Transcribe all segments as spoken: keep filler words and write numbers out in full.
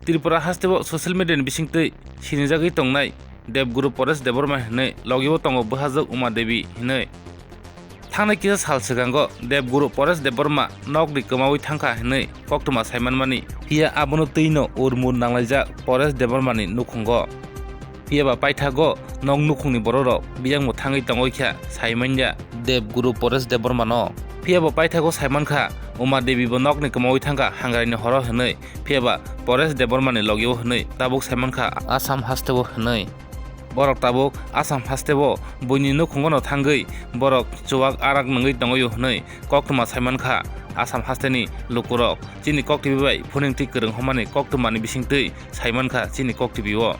Tripura hasteo social media ni bisingtwi sinijagwi tongnai Devguru Paresh Debbarma hinwi, logi o tongo bwsajwk Uma Devi hinwi. Thangnai kisa sal swkango Devguru Paresh Debbarma nokni kwmaui thangkha hinwi koktwma saimanmani, phiya abono twino urmur nanglaijak Paresh Debbarmani nukhungo. Phiya ba paithago nok nukhungni bororok biyangbo thangwi tongwi kha saimanya Devguru Paresh Debbarmano. Phiya ba paithago saimankha Uma Devi bo nokni kwmaui thangkha Hangraini horo hinwi, phiya ba Paresh Debbarmani logio hinwi tabuk saimankha Assam hasteo hinwi. Borok tabuk Assam hasteo buini nukhungono thangwi borok chuwak arak nungwi tongwi hwnwi koktwma saimankha Assam hasteni lukurok. Chini kok T V bai phuning twi kwrwng hwnmani koktwmani bisingtwi saimankha chini kok T V o.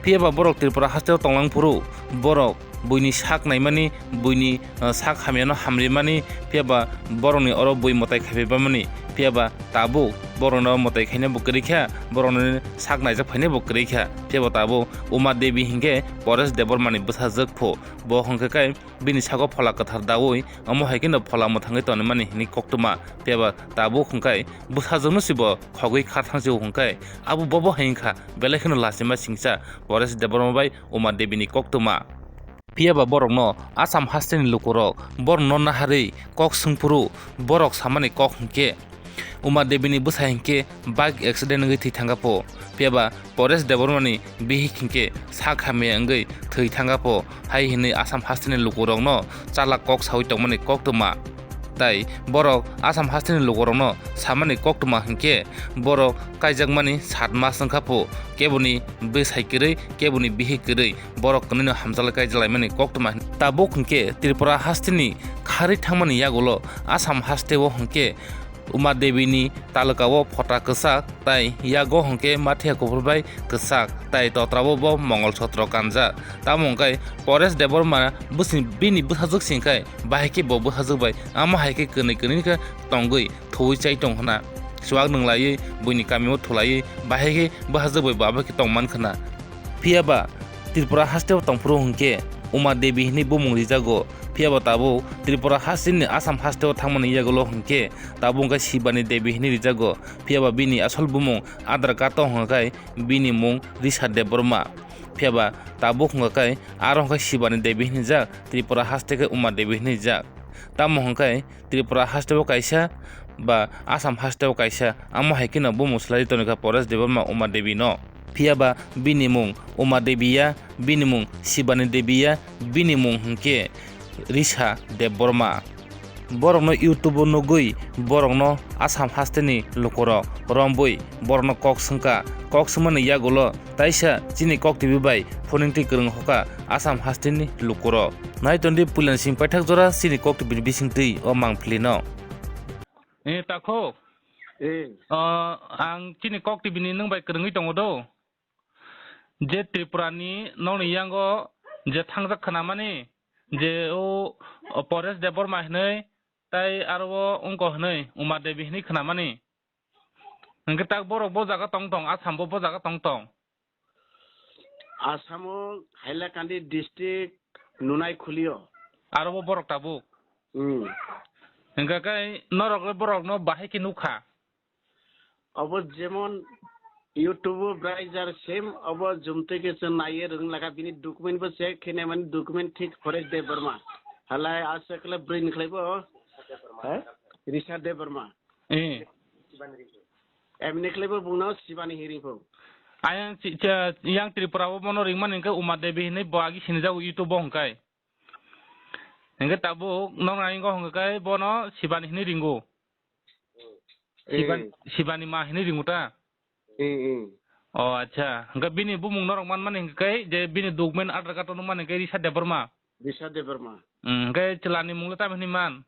Phiya ba borok Tripura hasteo tonglang phuru borok buini sak naimani, buini, uh, sak hamyano hamrimani, phiya ba borokni oro bui mwtai khaibai bamani, phiya ba tabuk borokno mwtai khaina bo kwrwi kha, borokni sak naijak phaina bo kwrwi kha, phiya ba tabuk Uma Devi hinkhe Paresh Debbarmani bwsajwk pho, bo hinkhe kai bini sago phola kwthar daui, omo hai kheno phola mwthangwi tonwi mani hwnwi koktwma, phiya ba tabuk hwnkhai bwsajwkno se bo khogwi kha thang se o hwnkhai abo bobo hai wngkha belai kheno lachima singcha Paresh Debbarma bai Uma Devi ni koktwma. Phiya ba borokno Assam hasteni lukurok borokno naharwi kok swngphuru borok samani kok hinkhe Uma Devi ni bwsa hinkhe bike accident wngwi thwi thangkha pho. Phiya ba Paresh Debbarma ni bihik hinkhe sak hamya wngwi thwi thangkha pho hai hinwi Assam hasteni lukurokno chalak kok saui tongmani koktwma. Tai borok Assam hasteni lukurokno samani koktwma hinkhe borok kaijakmani sat mas wngkha pho, keboni bwsai kwrwi, keboni bihik kwrwi, borok kwnwino hamjalai kaijalaimani koktwma. Tabuk hinkhe Tripura hasteni kharwi thangmani yagulo Assam hasteo hinkhe Uma Devi ni talukao phota kwchak tai yago hinkhe mathiya kuphur bai kwchak tai totrao bo mongol sotro kanjak. Tamo hinkhe Paresh Debbarma bwsni bini bwsajwk singkhai bahai khe bo bwsajwk bai amo hai khe kwnwi kwnwi khe tongwi thuwi chai tong khna. Chuwak nwnglaiwi buini kamio thulaiwi bahai khe bwsajwk bai bo abo khe tong man khna. Phiya ba Tripura hasteo tongphuru hinkhe Uma Devi hinwi bumung rijago. Phiya ba tabuk Tripura hasteni Assam hasteo thangmani yagulo hinkhe tabuk hinkhe Shibani Devi hinwi rijago. Phiya ba bini asol bumung Aadhaar card o hwnkhai bini mung Risha Debbarma. Phiya ba tabuk hwnkhai aro hwnkhai Shibani Devi hinwi jak, Tripura haste khe Uma Devi hinwi jak. Tamo hwnkhai Tripura hasteo kaisa ba Assam hasteo kaisa, amo hai kheno bumung swlaiwi tongkha Paresh Debbarma Uma Devi no. Phiya ba bini mung Uma Devi ya, bini mung Shibani Devi ya, bini mung hinkhe Risha Debbarma. Borokno YouTube o nugwi borokno Assam hasteni lukurok rombwi borokno kok swngkha. Kok swngmani yagulo taisa chini kok T V bai phuning twi kwrwng hoka Assam hasteni lukurok. Nai tongdi puilani simi paithak jora chini kok T V ni bisingtwi o mangpili no. Eh, Takhuk. Eh. O, ang chini kok T V ni nwng bai kwrwngwi tongo do. Je Tripura ni nokni yango je thangjak khnamani, je o, o Paresh Debbarma hinwi, tai aro o wngko hinwi, Uma Devi hinwi khnamani. Hwnkhe tak borok bo jaga tong tong, Assam bo bo jaga tong tong. Assam o Hailakandi district Nunaikhuli o. Aro bo borok tabuk. Hmm. Hwnkhe kai norok le borok no bahai khe nukha. Obo jemon YouTube o braijar same obo jumtwi khe chwng naiye rwng laga bini document bo check khe nai mani document thik Paresh Debbarma. Halai aswk le bwrwi ni khlai bo. He? Risha Debbarma. Eh. Emni khlai bo bungno Shibani hinwi ringkho. Ayang chi-, cha-, yang Tripura o bono ringmani hwnkhe Uma Devi hinwi bo agi sinijago YouTube o hwnkhe. Hwnkhe tabuk nokni ayang o hwnkhe bono Shibani hinwi ringo. Shibani, eh. Shibani ma hinwi ringo ta? Eh, eh. O, acha. Hwnkhe bini bumung norok manmani hwnkhe je bini document Aadhaar card o nukmani hwnkhe Risha Debbarma. Risha Debbarma. Hmm, hwnkhe chwlani mung le tamo hinwi man?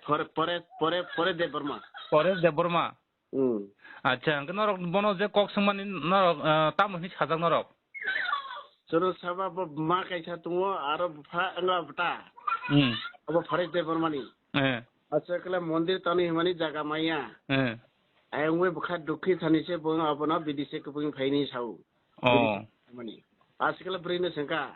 Pore, Pore, Pore, Pore Debbarma. Paresh Debbarma. Hmm. Acha, hwnkhe norok bono je kok swngmani norok, ah, tamo hinwi sajak norok? Chwrwng saba bo ma kaisa tongo, aro bupha wngkha bwta. Hmm. Abo Paresh Debbarmani. Eh. Acha kala mondir tani himani jaga maya. Eh. Ayang bai bwkha dukhi thani se bo abono bidise kubui phaini sao. Oh. Mani. Acha kala bwrwi no sengkha.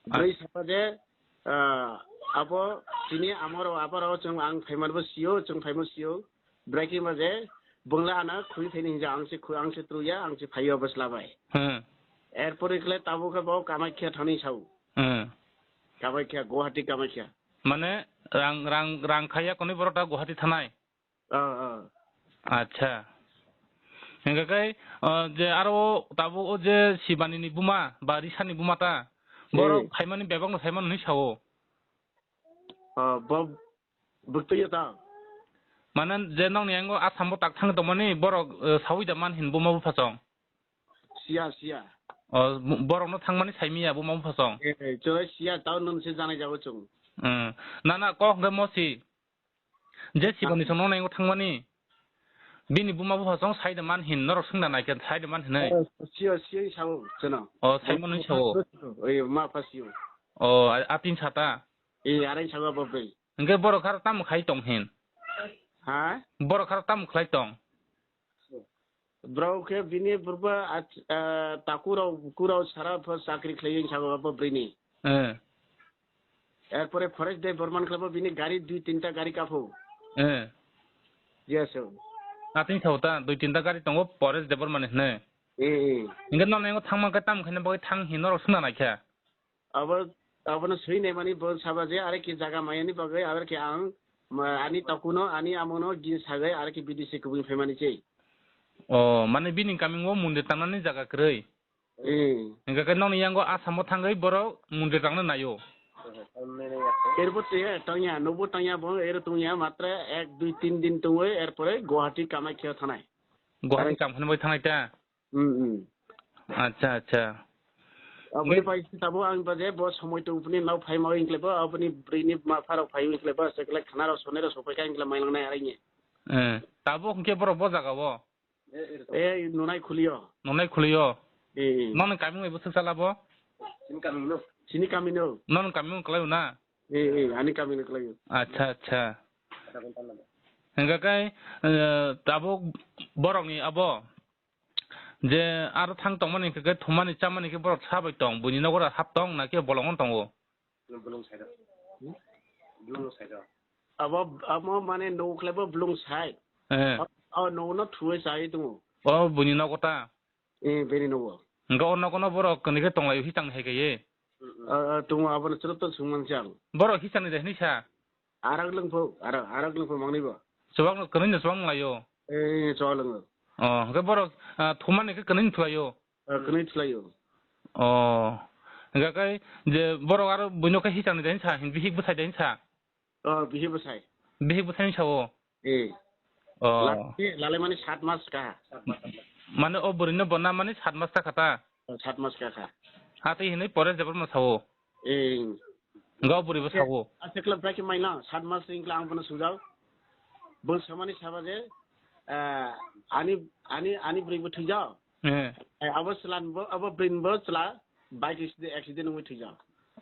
Bwrwi sapa je, ah, abo chini amoro aboro chwng ang phaimanbo sio, chwng phaimo sio. Bwrwi khe ma je, Bongla ana khwi thani hinja, ang se khu-, ang se truya, ang se phaio bwsla bai. Hmm. Erpore khle tabuk khe bo Kamakhya thani sao. Hmm. Kamakhya, Guwahati Kamakhya. Mane rang, rang, rang khaya konwi borok ta Guwahati thanai? Ah, ah. Acha. Hingke kai, ah, je aro tabuk o je Sibani ni buma, ba Risa ni buma ta, borok Hmm. phaimani bebak no phaimani hinwi sao. Ah, bo Bwtwi ya ta. Mane je nokni yango Assam bo tak thang tongmani borok, eh, sawi da man hin buma bupha chong. Siya, siya. O, borok no thangmani saimiya buma bupha chong. Eh, eh, chwrai siya tao nung se janai jago chung. Hmm. Na, na, kok hwnkhe mosi. Je Sibani song nokni yango thangmani. Bini buma bupha chong sai da man hin norok swngna naikhe sai da man hinai. Eh, siya, siya sao chwno. O, saimani sao. Eh, ma pha siyo. O, a, atin sata. Eh, arai sao bo bai. Hingke borok kharo tamo khai tong hin? Ha? Borok kharo tamo khlai tong? Borok khe bini burba ach-, ah, takurok, bukurok sara pho chakri khlaiwi wngkha o bwrwini. Eh. Erpore Forest Debbarman khlaibo bini gari dui tinta gari kapho. Eh. Yes, sir. Ating sao ta dui tinta gari tongo Forest Debbarman hinwi. Eh, eh. Hingke nono yango thangma khe tamo khaina bagwi thang hin norok swngna naikha? Abo, abono swi naimani bo saba je, are ki jaga mayani bagwi, are ki ang, ma, ani takuno, ani amono gin sagai, are ki B D C kubui phaimani se. O, mane bini kaming o mondir tangnani jaga kwrwi? Eh. Hingke khe nokni yango Assam o thangwi borok mondir tangna naio? Erbo te tongya, nobo tongya, bo ero tongya, matra ek, dui, tin din tongwi, erpore Guwahati Kamakhya thanai. Guwahati kam hwnwi thanai ta? Hmm, hmm. Acha, acha. Aboni pai tabo ang ba je bo somoi tong phuni nao phai ma wngkle bo, aboni bwrwi ni ma pharok phai wngkle bo, se kle khana rok sonai rok sopai ka wngkle mailang nai arai ni. Eh, tabo hwnkhe borok bo jaga o? Eh, nunai khulio. Nunai khulio? Eh, eh. Nono kami wngwi bwswk sala bo? Sini kami no. Sini kami no. Nono kami wng kwlai o na? Eh, eh, ani kami no kwlai o. Acha, acha. Hingke kai, eh, tabo borok ni abo? Je aro thang tongmani hingke khe thumani chamani khe borok sabai tong, buini nogo hap tong na khe bolongo tongo? Blung side o. Blung side o. Abo, abo mane nogo khlaibo blung side. Eh. O, o nogo no thuwi sai tongo. O buini nogo ta? Eh, bini nogo. Hingke o nogo no borok kwnwi khe tonglaio hisang hai khe ye? O, o, tongo abono chwrwp to sungmang chang. Borok hisani de hinwi sa? Arak lwngpho, arak, arak lwngpho mangni bo. Chwbang, kwnwi no chwbang laio. Eh, chwbang lwngo. Oh, hwnkhe borok, ah, thumani khe kwnwi thulaio. Eh, kwnwi thulaio. Oh, hwnkhe kai je borok aro buino khe hisani de hinsa, hin bihik bwsai de hinsa. Oh, bihik bwsai. Bihik bwsai hinsa o. Eh. Oh. Lale, lale mani sat mas kaha. Mane o bwrwino bo na mani sat mas ta kha ta. Oh, sat mas kaha. Ha tei hinwi pore jebor ma sao. Eh. Hwnkhe o bwrwi bo sago. Aswk khlai bwrwi khe maina, sat mas wngkhe ang bono sujak. Bo samani saba je, eh, ani, ani, ani bwrwi bo thwijak. Eh. Eh, abo chwla bo, abo bwrwi bo chwla bike accident, accident wngwi thwijak.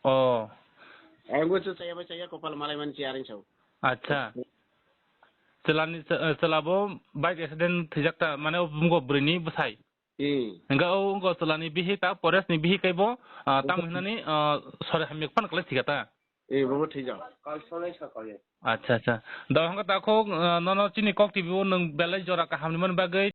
Oh. Eh, wngwi chwla chaya bai chaya kopal malai mani chaya ring sao. Acha. Chwlani, eh, chwla bo bike accident thwijak ta, mane o bumgo bwrwini bwsai. Hmm. Hingke o wngkha chwlani bihik ta, Paresh ni bihik kaibo, ah, tamo hinani, ah, sori hamya phano kwlai thika ta. Eh, bobo thwijak. Acha, acha. Da hwnkhe ta kho, ah, nono chini Kok T V o nwng belai jora kaham ni mani bagwi